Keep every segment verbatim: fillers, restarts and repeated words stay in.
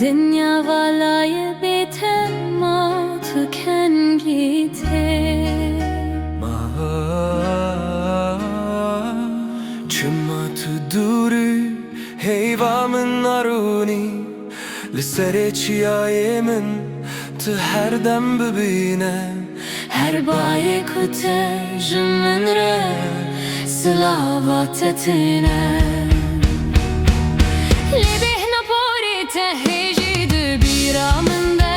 Dinya vala ye bê te ma tu kengî tê. Ma çima tu dûr î, heyva min narûnî, li serê çiyayê min tu her dem bibîne. Her bayê ku te ji min re silava te têne. Lê bêhna porê te hê jî di bîra min de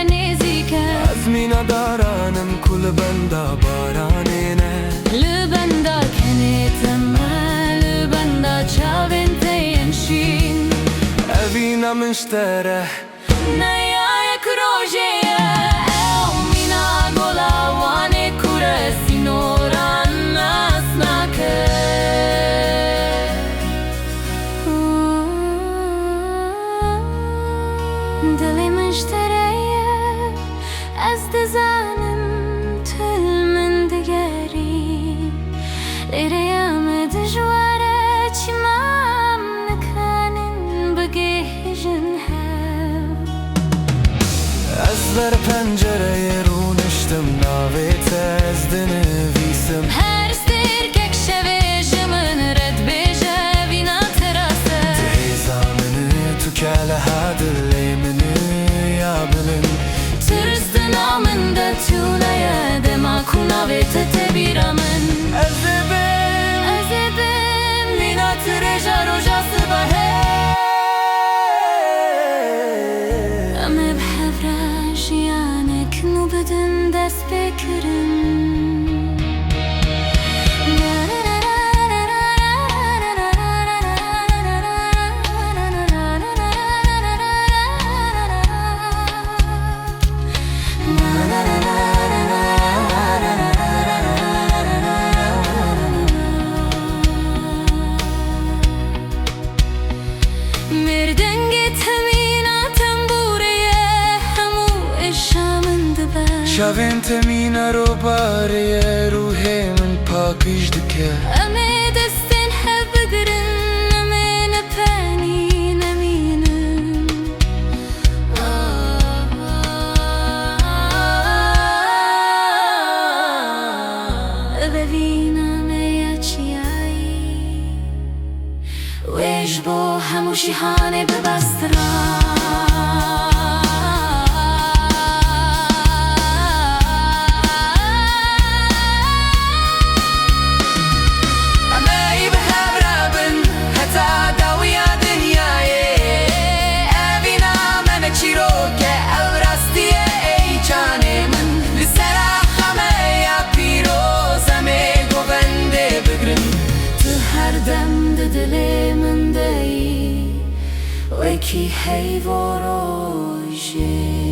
nêzîk e. Ez mîna daran im ku li benda baranê ne. Li benda kenê te me, li benda çavên te yên şîn. Evîna min ji te re. Neya yek rojê ye, ew mîna gola Wanê ku re sînoran nas nake. Dilê min ji te re ye, ez dizanim tu li min digerî. Lê rêya me dijwar e, çima em nikanin bigihîjin hev? Ez ber pencereyê rûniştim, navê te ez dinivîsim. Her stêrkek şevê ji min re dibêje, vîna te rast e. Tu hêza min î, tu keleha dilê min î ya bilind. Tirs di nav min de tune ye, dema ku navê te tê bîra min. Ez ê bim, ez ê bim, mîna tu rêja roja sibehê. Em ê bi hev re jiyanek nû bidin dest pê kirin. Mêrdengê te mîna tembûrê ye, hemû êşa min dibe. Çavên te mîna robarê ye, ruhê min pakîj dike. Em ê destên hev bigirin, em ê ne penî nemînin. Bevîna me ya çiyayî, wê ji bo hemû şîhanê bibe stran. Em ê bi hev re bin heta dawiya dinyayê. Evîna me ne çîrok e, ew rastî ye ey canê min. Li sera xemeya pîroz em ê govendê bigrin. Tu her dem di dilê min de yî, wekî heyv û rojê.